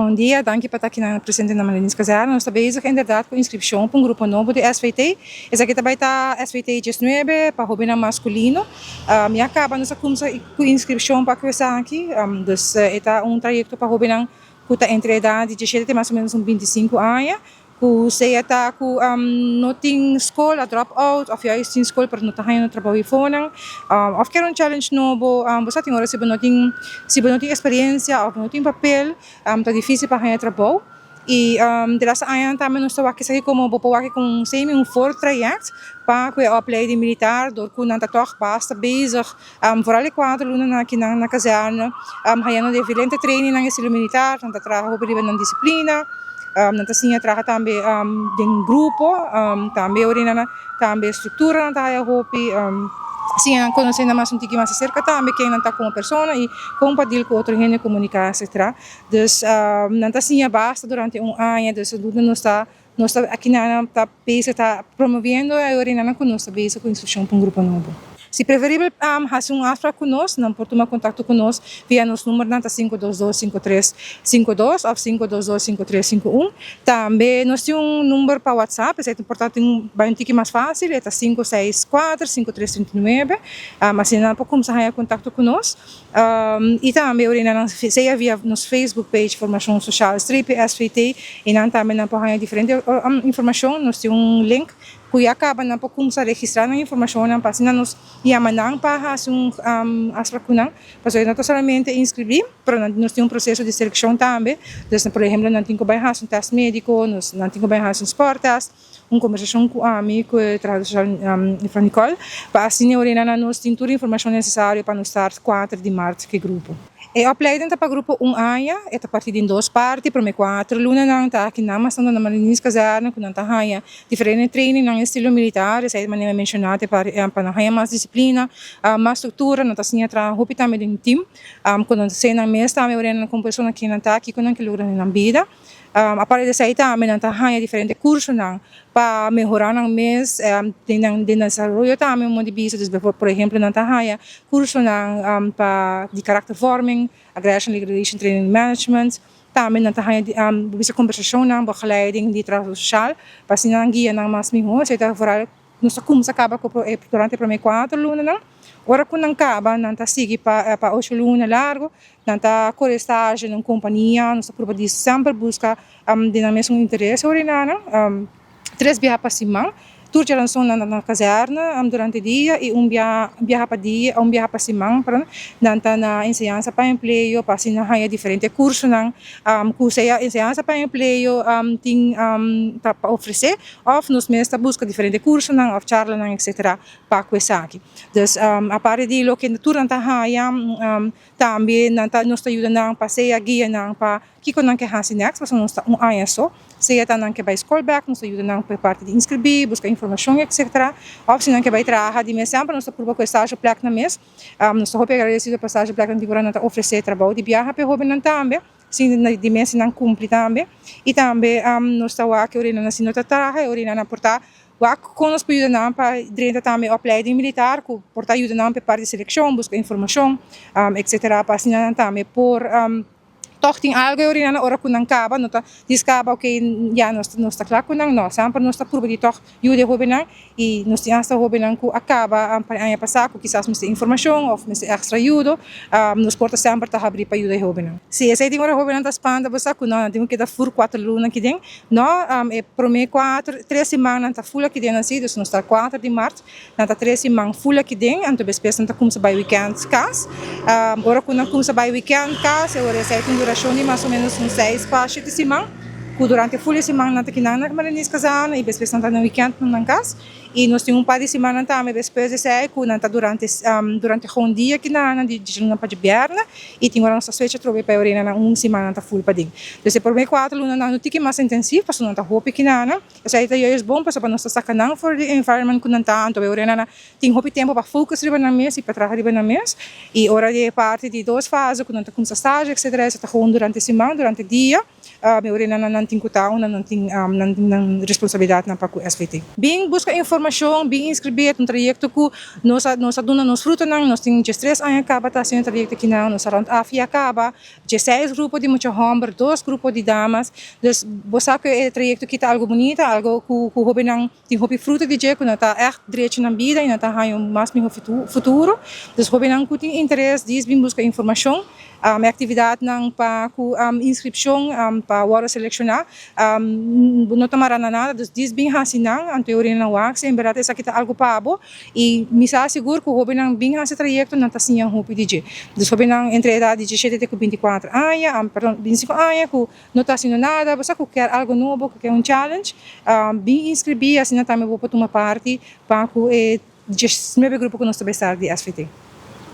Bon dia, danki pa ta akinan presente na Mariniers Kazerne. Nos ta bezig inderdaad ku inskripshon pa un grupo nobo di SVT. Esaki ta bai ta SVT 19 pa hobennan maskulino. Ya kaba nos a kumsa ku inskripshon pa ku esaki. Dus e ta un trayekto pa hobennan ku ta entre edat di 17 te mas o menos un 25 aña. Ku sea ta ku no tin skol, a drop out, òf juist tin skol pero no ta haña no trabou eifonan, òf kier un challenge nobo. Bo sa tin ora si bo no tin, si bo no tin experiencia òf bo no tin papel, ta difícil pa haña trabou. I de laatste añanan tambe nos ta wak esaki komo bo por wak komo un semi un voortraject pa ku e opleiding militar dor ku nan ta tòg basta bezig, vooral e kuater lunanan aki nan na kazerne, hañando diferente trainingnan estilo militar, nan ta traha hopi riba nan disiplina, nan ta siña traha tambe den grupo, tambe ora nan tambe struktura nan ta haya hopi, siña nan konosé nan mas un tiki mas aserka tambe ken nan ta komo persona i kon pa deal ku otro hende, komuniká etcetera. Dus nan ta siña basta durante un aña, dus nos ta Nos ta aki nan ta bezig ta promoviendo e orinanan ku nos ta bezig ku instrukshon pa un grupo nobo. Si preferibel hasi un afspraak ku nos, nan por tuma kontakto ku nos via nos numbernan ta 522 5352 òf 522 5351. Tambe nos tin un number pa WhatsApp, esei ta por ta tin bai un tiki mas fásil, e ta 564 5339. Asina nan por kumsa haña kontakto ku nos. I tambe ora nan sea via nos Facebook page Formashon Sosial Streepje SVT i nan tambe nan por haña diferente informashon. Nos tin un link ku ya kaba nan por kumsa registrá nan informashonnan pa asina nos yama nan pa hasi un afsprak ku nan. Pasobra no ta solamente inskribí pero nan nos tin un proseso di selekshon tambe. Dus por ehemplo nan tin ku bai hasi un tèst médiko, nos nan tin ku bai hasi un spòrtèst. Un kombersashon ku ami ku e trahadó sosial Juffrouw Nicole pa asina e orina na nos tin tur informashon nesesario pa nos start 4 di mart ku e grupo. E opleiding ta pa grupo un aña, e ta parti den dos parti, prome 4 lunanan ta aki nan mas tantu na Marinierskazerne ku nan ta haña diferente trainingnan estilo militar, esei ta manera mi menshoná te pa nan haña mas disiplina, mas struktura, nan ta siña traha hopi tambe den tim, ku nan ta siña nan mes tambe orina nan komo persona ken nan ta, kiko nan ke logra den nan bida. Aparte di esei tambe nan ta haña diferente kursonan pa mehorá nan mes den nan den nan desaroyo tambe un di bista. Dus por ehemplo nan ta haña kursonan pa di karaktervorming, aggression regulation training and management. Tambe nan ta haña bo bisa kombersashonnan, begeleiding di trabaho sosial pa asina nan guia nan mas mihó. Esei ta vooral Nos ta kumsa kaba ku e durante e prome kuater lunanan. Ora ku nan kaba nan ta sigui pa pa ocho luna largu. Nan ta kore stage na un kompania. Nos ta purba di semper buska di nan mesun interes ora nan. Tres biaha pa siman. Tur djaranson nan ta na kazèrne durante dia i un biaha biaha pa dia un biaha pa siman perdon nan ta na enseñansa pa empleo pa asina haña diferente kursonan ku sea enseñansa pa empleo tin ta pa ofresé. Of nos mes ta buska diferente kursonan of charlanan etcetera pa ku esaki. Dus aparte di loke tur nan ta haya tambe nan ta nos ta yuda nan pa sea guia nan pa kiko nan ke hasi next pasobra nos ta un aña so. Sea ta nan ke bai skol bek nos ta yuda nan pa e parti di inskribí, buska informashon etcetera. Of si nan ke bai traha di mes semper nos ta purba ku e stage plek nan mes. Nos ta hopi agradesido pa stage pleknan di ora nan ta ofresé trabou di biaha pa e hobennan tambe. Sin di mes nan cumpli tambe y tambe nos ta wak e orina nan si no ta traha e orina nan por ta wak con nos por yuda nan pa drenta tambe opleiding militar cu por ta yuda nan pa e parti di seleccion busca informacion etcetera pa asina nan tambe por tog tin algo e orina nan ora cu nan caba no ta dis caba ok ya nos ta cla cu nan no semper nos ta purba di tog Yuda e hobennan y nos tin hasta hobennan cu a caba pa e aña pasa cu kisas mester informacion of mester extra ayudo, nos porta semper ta habri pa yuda e hobennan. Si esey tin ora hobennan ta spanta bo sa cu no, nan tin cu keda fur cuater luna aki den. No, e prome cuater, tres siman nan ta ful aki den asi, dus nos ta cuater di mart, nan ta tres siman ful aki den, anto despues nan ta cumsa bay weekend cas. Ora cu nan cumsa bay weekend cas e ora esey tin duracion di mas o menos un seis pa shete siman. Ku durante ful e simannan ta kinan na Mariniers Kazerne i despues nan ta na weekend na nan kas. I nos tin un par di simannan tambe despues di esei ku nan ta durante durante gewoon dia kinan di djaluna pa djabièrnè i tin ora nos ta switch atrobe pa e orina nan un siman nan ta ful paden. Dus e promé kuater lunanan no tiki mas intensief pasobra nan ta hopi kinan. Esei ta juist bon pasobra nos ta saka nan for di environment ku nan ta anto e orina nan tin hopi tempu pa focus riba nan mes i pa traha riba nan mes. I ora di e parti di dos fase ku nan ta kumsa stage etcetera esei ta gewoon durante siman durante dia. Mi ora nan nan tin ku ta unda nan tin nan tin nan responsabilidatnan pa ku SVT. Bin buska informashon, bin inskribí, e ta un trayekto ku nos a nos a duna nos frutonan, nos tin diestres aña kaba ta hasiendo e trayekto akinan, nos a rònt af ya kaba, diesseis grupo di mucha hòmber, dos grupo di damas, dus bo sa ku e trayekto aki ta algu bunita, algu ku ku hóbennan tin hopi fruto di dje ku nan ta ègt drecha nan bida i nan ta haña un mas mihó futuro. Dus hóbennan ku tin interes dis bin buska informashon. E aktividatnan pa ku inskripshon pa wòrdu selekshoná no ta mará na nada, dus dis bin hasi nan, anto e orina nan wak si en bèrdat esaki ta algu pa bo i mi sa sigur ku hóbennan bin hasi trayekto nan ta siña hopi di dje. Dus hóbennan entre edat di diesshete te ku binti kuater aña, perdon, binti sinku aña ku no ta hasiendo nada, bo sa ku kier algu nobo, ku kier un challenge, bin inskribí asina tambe bo por tuma parti pa ku e diesnuebe grupo ku nos ta bai start di SVT.